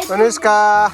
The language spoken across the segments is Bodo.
Anushka.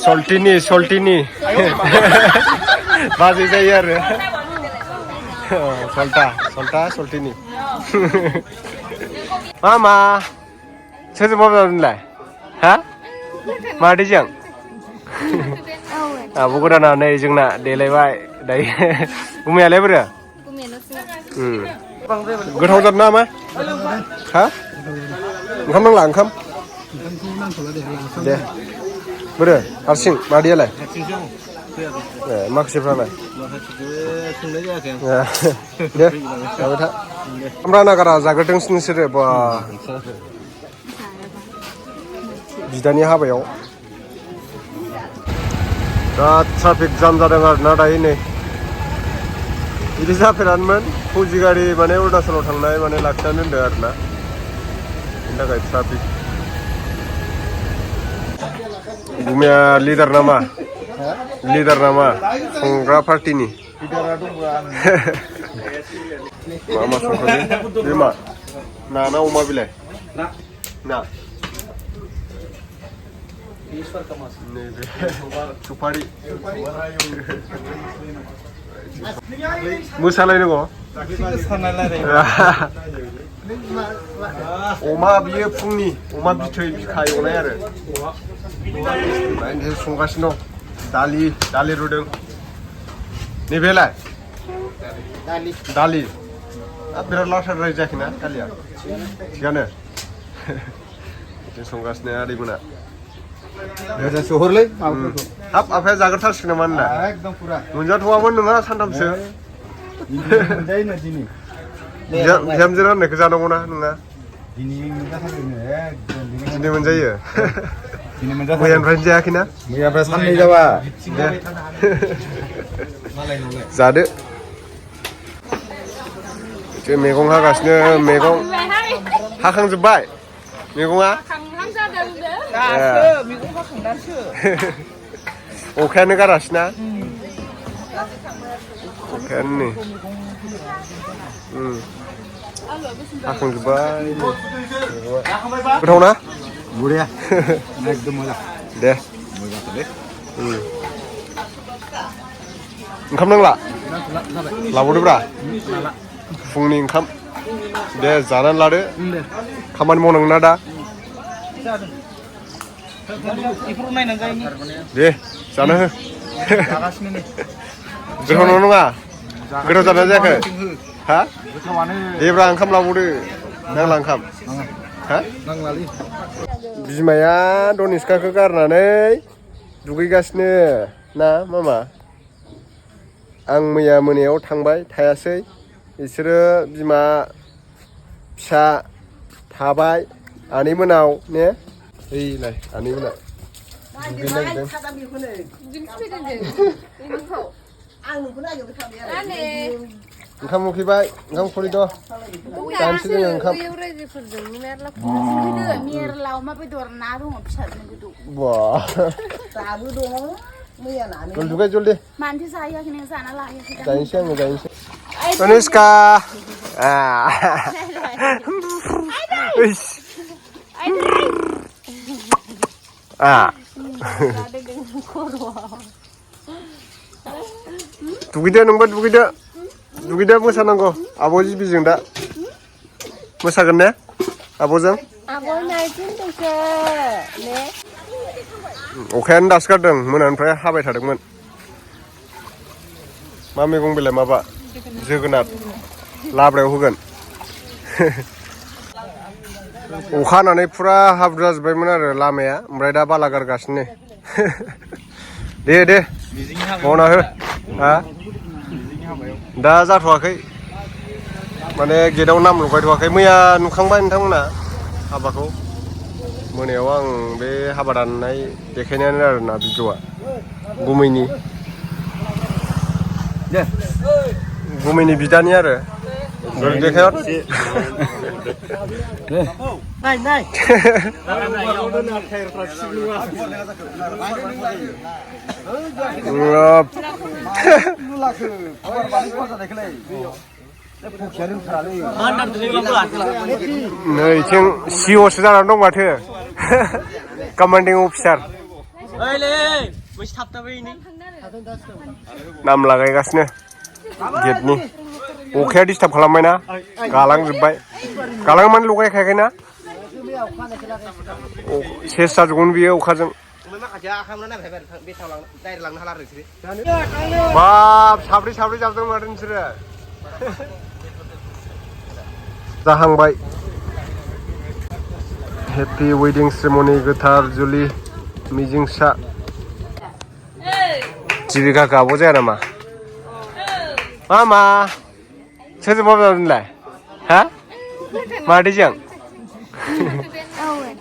Soltini. Masih saya Soltini. Mama, saya mau berapa? Hah? Mari jeng. Bukan nih jengna delewai dari umi ale ber. Gothau jat nama? Hah? Onkam nang lang onkam? Deh. Ber, harsing mari ale. Maksiफ्रालाय? Deh, जाबाय था. Amra nagara जाग्रोदों नोंसोरो बा. बिदानि हाबायाव दा ट्राफिक जाम जादों आरोना दायो नै बिदि जाफेरानोमोन फौजि गारि माने अरुणाचलाव थांनाय माने लाखिनानै दोनदों आरोना बेनि थाखाय ट्राफिक गुमिया लिडार नामा संग्रा पार्टिनि मा संग्रानि बे मा ना अमा बिलाइ ना सुपारि मोसालायनांगौ अमा बियो फुंनि अमा बिथै बिखा एवनाय आरो ओमफ्राय संगासिनो दं दालि रुदों नैबेलाय दालि बिराद लाथाद्राय जायाखैना दालिया थिगानो संगासिनो आदैमोना सोहरलै हाब आफाया जाग्रोथारसिगोन नामा होनना एकदम पुरा मोनजाथ'वामोन नोंहा सानथामसो मोनजायोनो दिनै बिहामजो राननायखौ जानांगौना नोंहा दिनै मोनजायो मैयानिफ्रायनो जायाखैना मैयानिफ्राय साननै जाबा जादो मैगं हागासिनो मैगं हाखांजोब्बाय मैगङा अखायानो गारासिना अखायानो नै हाखांजोब्बाय गोथाव ना बरिया एकदम मोजां दे ओंखाम नांला लाबावदोब्रा फुंनि ओंखाम दे जानानै लादो खामानि मावनांगोन ना दा दे जानो हो गोथाव नङा गोथाव जादोंना जायाखै हा देब्रा ओंखाम लाबावदो नांला ओंखाम हा बिमाया दनिस्काखौ गारनानै दुगैगासिनो ना मामा आं मैया मोनायाव थांबाय थायासै बिसोरो बिमा फिसा थाबाय आनैमोनाव ने ओइलाय आनैमोना दुगैनो नागिरदों ओंखाम उखैबाय ओंखाम खुरैद' जानोसै जोङो ओंखाम दुगै जल्दि जायनोसै आङो जायनोसै अनुष्का दुगैदो नोंबो दुगैदो मोसानांगौ आब' जिबिजों दा मोसागोन ने आब'जों अखायानो दासो गारदों मोनानिफ्राय हाबाय थादोंमोन मा मैगं बेलाय माबा जोगोनार लाब्रायाव होगोन अखा हानानै फुरा हाब्रु जाजोब्बायमोन आरो लामाया ओमफ्राय दा बाला गारगासिनो दे मावना हो हा दा जाथ'वाखै माने गेटआव नाम लगायथ'वाखै मैया नुखांबाय नोंथांमोना हाबाखौ मोनायाव आं बे हाबा दाननाय देखायनायानो आरोना भिडिअ'आ गुमैनि बिदानि आरो देखायहर नुलाखो खबर बानाय खबर जानायखौलाय फुखिया रोंथारालै नै इथिं सिअ'सो जानानै दं माथो कमान्डिं अफिसार नाम लागायगासिनो गेटनि अखाया डिस्टार्ब खालामबायना गालांजोब्बाय गालां माने लगायखायाखैना सेस जाजोबगोन बियो अखाजों बाब साब्रै जाबदों माथो नोंसोरो जाहांबाय हेपि वेडिं सेरेमनि गोथार जुलि मिजिंसा जिबिका गाबो जाया नामा मा सोरजों मा जादोंलाय हा मादैजों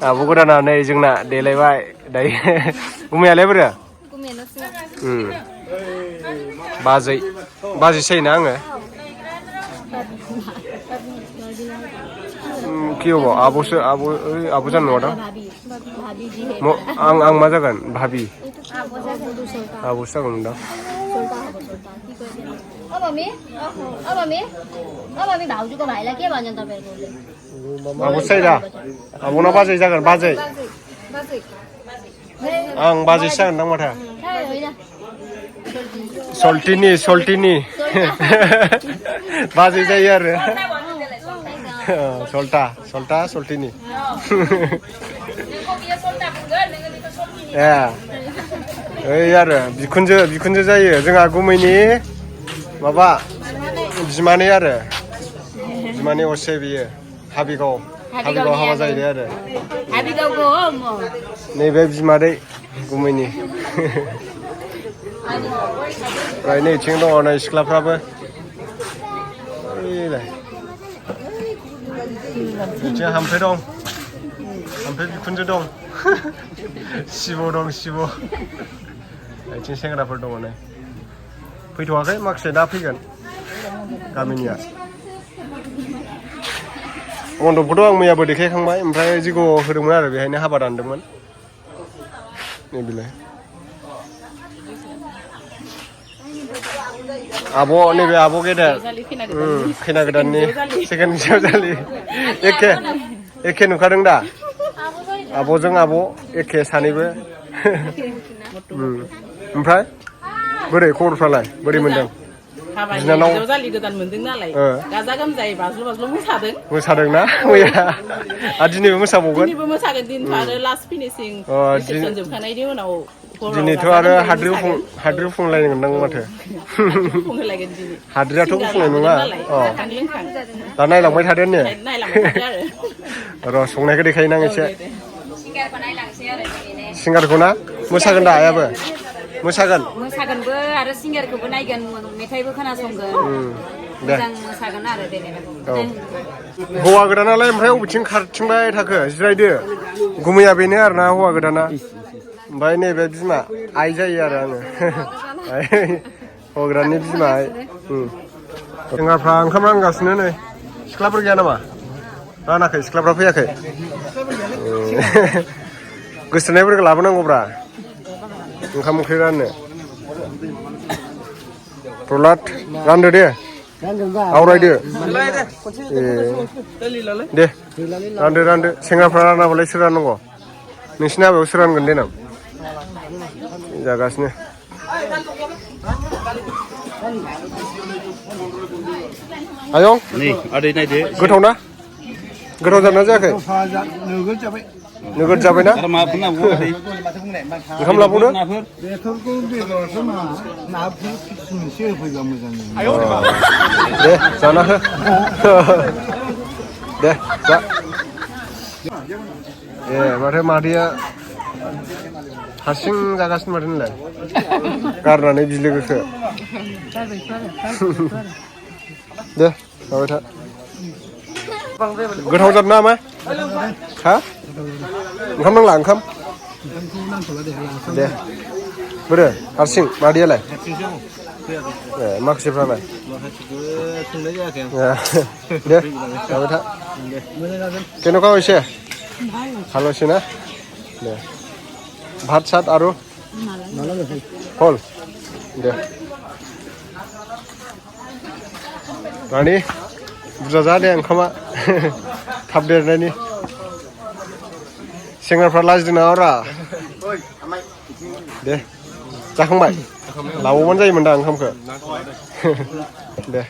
आब' गोदाना नै जोंना देलायबाय दायो गुमैयालाय बोरो बाजैसो जायोना आङो কি হব আবুসো আবু জান নটা आं मा जागोन भाबी आबुसो जागोन नोंदां आबुसो जायो दा आब'ना बाजै जागोन बाजै आं बाजैसो जागोन दां माथो सल्टिनि बाजै जायो आरो सल्टिनि ओइ आरो बिखुनजो जायो जोंहा गुमैनि माबा बिमानै आरो बिमानै असे बियो हाबिगाव हाबा जाहैदों आरो नैबे बिमादै गुमैनि ओमफ्राय नैथिं दङ नै सिख्लाफ्राबो बिथिं हाम्फे दं हाम्फे बिखुनजो दं शिब दं बिथिं सेंग्राफोर दङ नै फैथ'वाखै माखासे दा फैगोन गामिनिया मन्दपखौथ' आं मैयाबो देखायखांबाय ओमफ्राय जिग' होदोंमोन आरो बेहायनो हाबा दानदोंमोन नैबेलाय आब' नैबे आब' गेदेर खैना गोदाननि सेकेन्ड हिनजावजालि एखे नुखादों दा आब'जों आब' एखे सानैबो ओमफ्राय बोरै खबरफ्रालाय बोरै मोनदों बिनानाव हिनजावजालि गोदान मोनदों नालाय गाजा गोमजायै बाज्ल' मोसादोंना मैया आरो दिनैबो मोसाबावगोन मोसागोन दिनैथ' आरो लास्ट फिनिशिं रिसेपसन जोबखांनायनि उनाव दिनैथ' आरो हाद्रि उफुंलायनो मोननांगौ माथो हाद्रियाथ' उफुंनाय नङा दा नायलांबाय थादों ने र' संनायखौ देखायो नां एसे सिंगारखौ ना मोसागोन दा आयाबो मोसागोनबो आरो सिंगारखौबो नायगोन मेथाइबो खोनासंगोन मोजां मोसागोन आरो हौवा गोदानालाय ओमफ्राय बबेथिं खारथिंबाय थाखो जिरायदो गुमैया बेनो आरोना हौवा गोदाना ओमफ्राय नैबे बिमा आइ जायो आरो आङो हौवा गोदाननि बिमा आइ सेंग्राफ्रा ओंखाम रानगासिनो नै सिख्लाफोर गैया नामा रानाखै सिख्लाफ्रा फैयाखै गोसोथोनायफोरखौ लाबोनांगौब्रा ओंखाम ओंख्रि राननो प्रलाद रानदो दे आवरायदो दे रानदो सेंग्राफ्रा रानाबालाय सोर राननांगौ नोंसिनि हाबायाव सोर रानगोन देनां जागासिनो आयं आदै नायदो गोथाव जादोंना जायाखै नोगोद जाबायना ओंखाम लाबावनो दे जाना हो दे जा माथो मादैया हारसिं जागासिनो माथो नोंलाय गारनानै बिलोगोखौ दे जाबाय था गोथाव जादों ना मा हा ओंखाम नांला ओंखाम दे बोरो हारसिं मादैयालाय माखासेफ्रालाय दे जाबाय था केनेকুৱা হৈছে ভাল হৈছে না দে ভাত চাত আৰু হ'ল दे रानि बुरजा जा दे ओंखामा थाब देरनायनि सेंग्राफ्रा लाजिदों नामा रा दे जाखांबाय लाबावबानो जायोमोन दा ओंखामखौ दे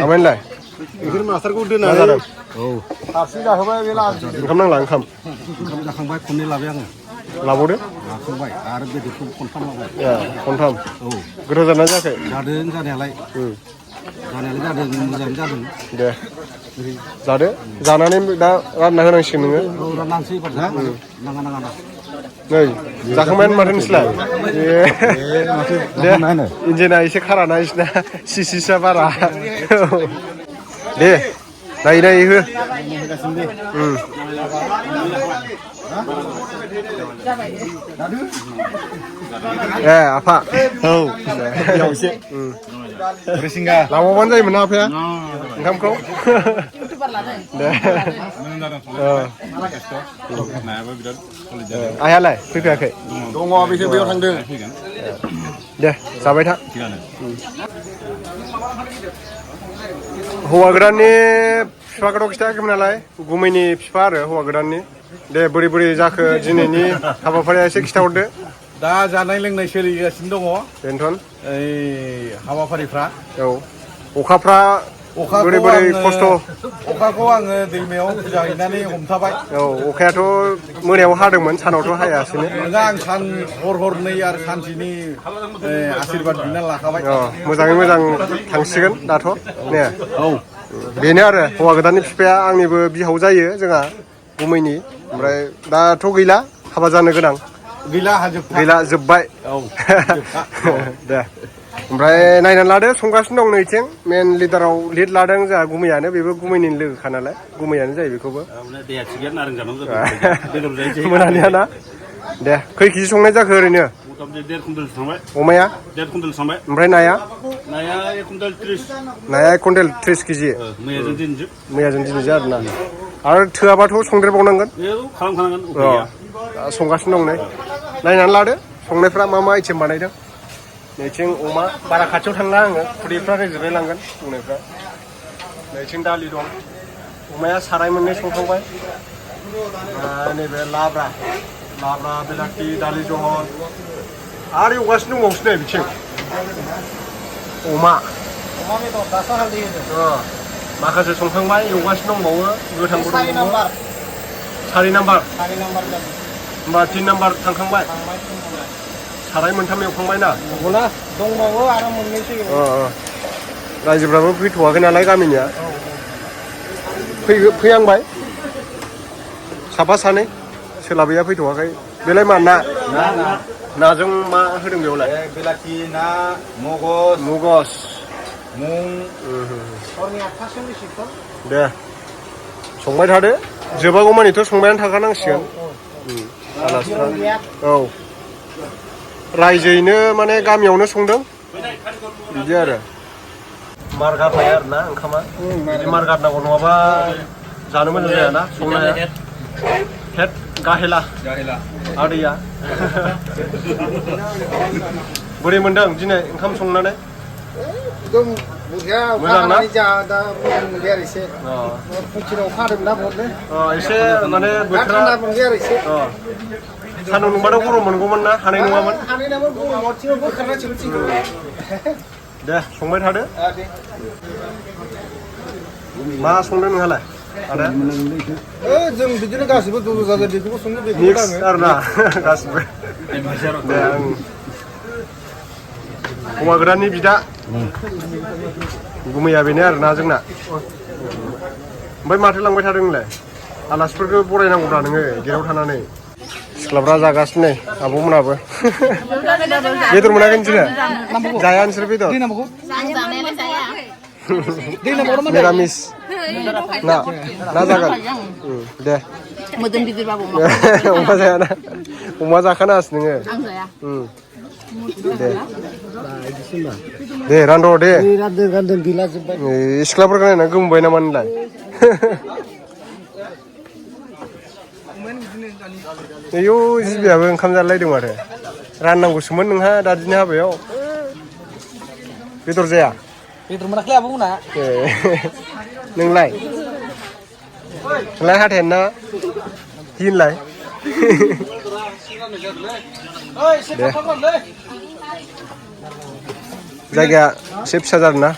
आमाइनलाय बेफोर मास्टारखौ दोना जादों औ हारसिं जाहोबाय बे लाजि ओंखाम नांला ओंखाम जाखांबाय खननै लाबाय आङो लाबावदो लाखांबाय आरो बेदरखौ खनथाम लाबाय खनथाम औ गोथाव जादोंना जायाखै जादों जानायालाय जादों मोजाङै जादों दे जादो जानानै दा रानना होनांसिगोन नोङो औ राननांसै एबार ना नाङा नै जाखांबायानो माथो नोंसोरलाय दे इन्जिना एसे खाराना बिसिना सिसिसा बारा दे नायै नायै हो ए आफा औ एसे लाबावबानो जायोमोन ना आफाया ओंखामखौ दे आइयालाय फैफैयाखै दङ बिसोर बेयाव थांदों दे जाबाय था हौवा गोदाननि बिफाखौथ' खिथायाखैमोन नालाय गुमैनि बिफा आरो हौवा गोदाननि दे बोरै बोरै जाखो दिनैनि हाबाफारिया एसे खिथाहरदो दा जानाय लोंनाय सोलिगासिनो दङ बेनोथ' ओइ हाबाफारिफ्रा औ अखाफ्रा बोरै बोरै खस्थ' अखाखौ आङो दैमायाव फुजा हैनानै हमथाबाय औ अखायाथ' मोनायाव हादोंमोन सानावथ' हायासैनो नोङा आं सान हरनै आरो सानसेनि आशिर्बाद बिना लाखाबाय मोजाङै मोजां थांसिगोन दाथ' ने औ बेनो आरो हौवा गोदाननि बिफाया आंनिबो बिहाव जायो जोंहा गुमैनि ओमफ्राय दाथ' गैला हाबा जानो गोनां गैला जोब्बाय औ दे ओमफ्राय नायनानै लादो संगासिनो दं नैथिं मेन लिडाराव लिड लादों जोंहा गुमैयानो बेबो गुमैनि लोगोखा नालाय गुमैयानो जायो बेखौबो मोनानिया ना दे खै केजि संनाय जाखो ओरैनो अमाया ओमफ्राय नाया 1 कुइन्टेल 30 केजि मैयाजों दिनैजों आरोना आरो थोआबाथ' संदेरबावनांगोन संगासिनो दं नै नायनानै लादो संनायफ्रा मा मा आइटेम बानायदों नैथिं अमा बारा खाथियाव थांला आङो खुदैफ्रा रेजेरलाय लांगोन संनायफ्रा नैथिं दालि दं अमाया साराय मोननै संखांबाय नैबे लाब्रा बिलाथि दालि जहल आरो एवगासिनो दंबावोसो नै बिथिं अमा बेदर दासो हालदै माखासे संखांबाय एवगासिनो दंबावो गोथांबो दंबावो 4 नाम्बार होमबा 3 नाम्बार थांखांबाय साराय मोनथाम एवखांबाय ना दंबावो आरो मोननैसो रायजोफ्राबो फैथ'वाखै नालाय गामिनिया फैहांबाय साफा सानै सोलाबैया फैथ'वाखै बेलाय मा नाजों मा होदों बेयावलाय बिलाथि ना मगज मुं दे संबाय थादो जोबागौमानिथ' संबायानो थाखानांसिगोन आलासिफ्रा औ रायजोयैनो माने गामियावनो संदों बिदि आरो मार गारनाय आरो ना ओंखामा बिदि मार गारनांगौ नङाबा जानो मोजां जायाना संनो हाया हेद गाहेला आदैया बोरै मोनदों दिनै ओंखाम संनानै मोजां ना एसे माने बोथोरा सान्दुं दुंबाथ' गरम मोनगौमोन ना हानाय नङामोन दे संबाय थादो मा संदों नोंहालाय आदा जों बिदिनो गासिबो दुरु जागोन बेखौबो संनो मिक्स आरोना गासिबो दे आं हौवा गोदाननि बिदा गुमैया बेनो आरोना जोंना ओमफ्राय माथो लांबाय थादों नोंलाय आलासिफोरखौ बरायनांगौब्रा नोङो गेटाव थानानै सिख्लाफ्रा जागासिनो आब'मोनाबो बेदर मोनाखै नोंसोरो जाया नोंसोर बेदर निरामिस ना जागोन दे मोदोम गिदिरबाबो अमा जायाना अमा जाखानासो नोङो दे रानद' दे सिख्लाफोरखौ नायना गोमबाय नामा नोंलाय आयौ जिबियाबो ओंखाम जालायदों माथो राननांगौसोमोन नोंहा दादिनि हाबायाव बेदर जाया बेदर मोनाखै आबौमोना ए नोंलाय नोंलाय हाथायानो ना हिनलाय दे जायगाया एसे फिसा जादों ना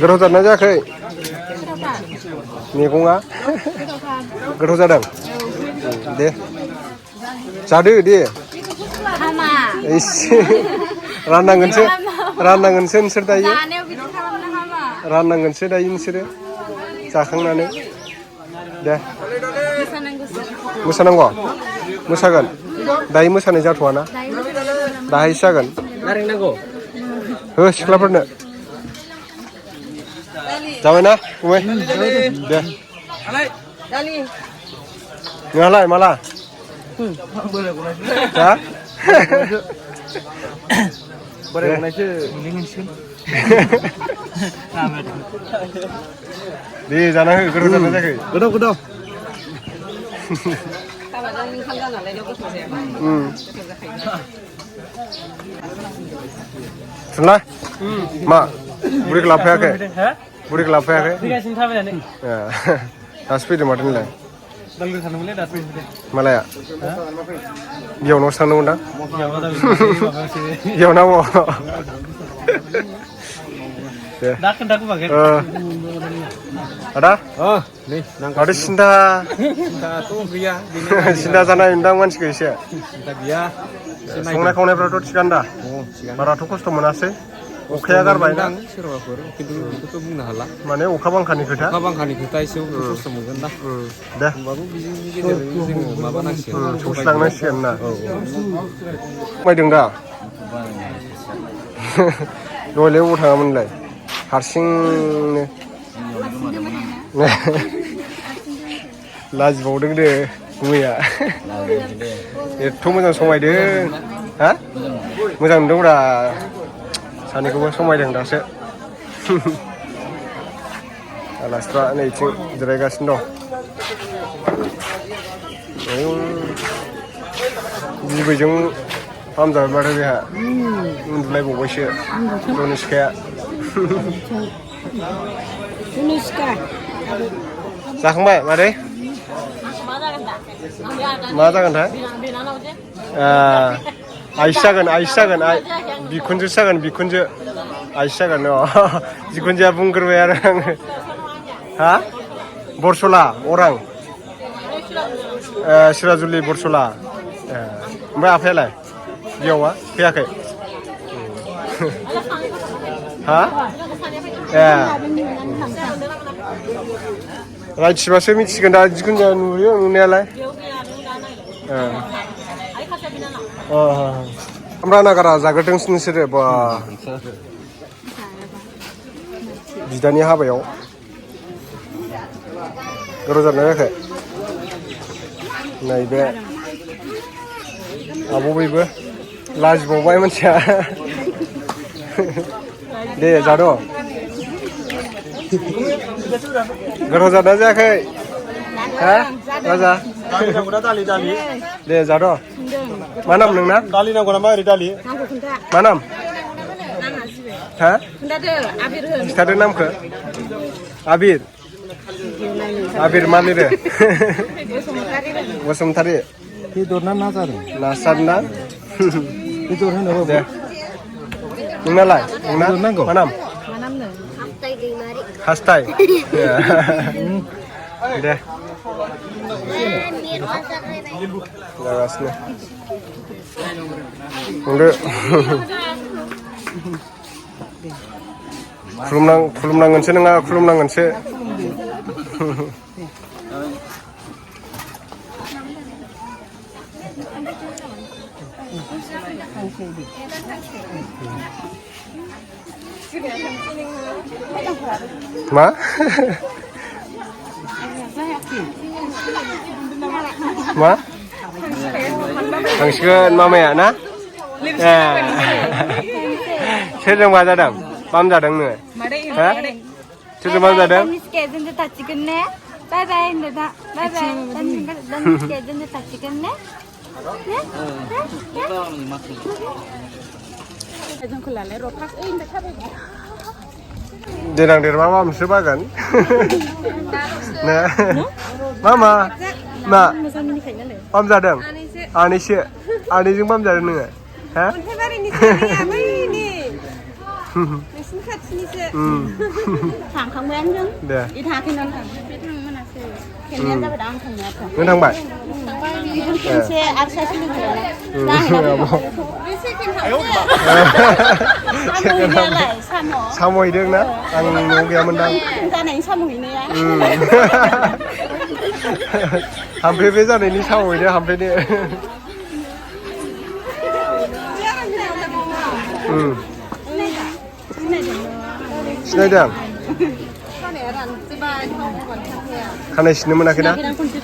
गोथाव जादोंना जायाखै मैगङा गोथाव जादों दे जादो दे राननांगोनसो नोंसोर दायो राननांगोनसो दायो नोंसोरो जाखांनानै दे मोसानांगौ मोसागोन दायो मोसानाय जाथ'वाना दाहायसो जागोन हो सिख्लाफोरनो जाबायना फंबाय दे नोंहालाय माला हा बोराय गनायसो मोनसिगोन दे जाना हो गोथाव जाना जायाखै गोदाव थुनला मा बुरिखौ लाफायाखै बुरिखौ लाफायाखै दासो फैदों माथो नोंलाय मालाया बेयावनावसो थांदोंमोन दां बेयाव नांगौ आदा माथो सिन्था सिन्था जानाय नुदां मानसिखौ एसे संनाय खावनायफ्राथ' थिगानो दा बाराथ' खस्थ' मोनासै अखाया गारबाय ना सोरबाफोर खिन्थु बेखौथ' बुंनो हाला माने अखा बांखानि खोथा एसे खस्थ' मोनगोन ना दे होमबाबो बिनि गेजेरजों जोङो माबानांसिगोन सौसिलांनांसिगोन ना खमायदों दा दहायलाय बबाव थाङामोनलाय हारसिंनो लाजिबावदों दे मैया एथ' मोजां समायदों हा मोजां नुदोंब्रा सानैखौबो समायदों दासो आलासिफ्रा नैथिं जिरायगासिनो दं बिबैजों फाहामजाबाय माथो बेहा उन्दुलायबावबायसो जनिस्काया जाखांबाय मादै मा जागोनथाय आइसो जागोन बिखुनजोसो जागोन बिखुनजो आइसो जागोन बिखुनजोआ बुंग्रोबाय आरो आङो हा बरसला अरां सिराजुलि बरसला ओमफ्राय आफायालाय बेयावआ फैयाखै हा ए रायथिबासो मिथिगोन दा जिखुनु जाया नुयो नुनायालाय ओमफ्राय नागारा जाग्रोदोंसो नोंसोरो बा बिदानि हाबायाव गोथाव जादोंना जायाखै नैबे आब'बैबो लाजिबावबाय मानसिया दे जाद' गोथाव जादोंना जायाखै हा राजा दे जाद' मा नाम नोंना दालि नांगौ नामा ओरै दालि मा नाम हा खिथादो नामखौ आबिर मा लिरो बसुमतारी बेदर ना जादों नार्सार ना बेदर होनो दे नोंनालाय नांगौ मा नाम हास्थाय दे जागासिनो बुंदो खुलुमनांगोनसो नङा खुलुमनांगोनसो मा मा थांसिगोन मामाया ना सोरजों मा जादों पाम जादों नोङो सोरजों मा जादों जोंजों थासिगोन ने बाय बाय होनदो दा बाय बाय जोंजों थासिगोन ने जोंखौ लालाय र' फार्स्ट ओइनिफ्राय थाबायगोन देनां देरबा मा मोनसे बागान मा मोजां मिनिखायो नालाय पाम जादों आनैसो आनैजों पाम जादों नोङो हा नोंसिनि खाथिनिसो थांखांबायानो जों दे इ थाङाखैनो बे थांनो मोनासै खेबनैयानो जाबाय दा आं थांनायाथ' नों थांबाय थांबाय बेजों खेबसे आरो सासे लोगोआलाय बे सेकेन्ड थांबाय साम' साम' हैदों ना आं न'आव गैयामोन दां जानायनि साम' हैनाया हामफे बे जानायनि साम' हैदों हामफेनो सिनायदों खानाया रानजोब्बाय थाव होबानो थांखाया खानाय सिननो मोनाखै ना खनसे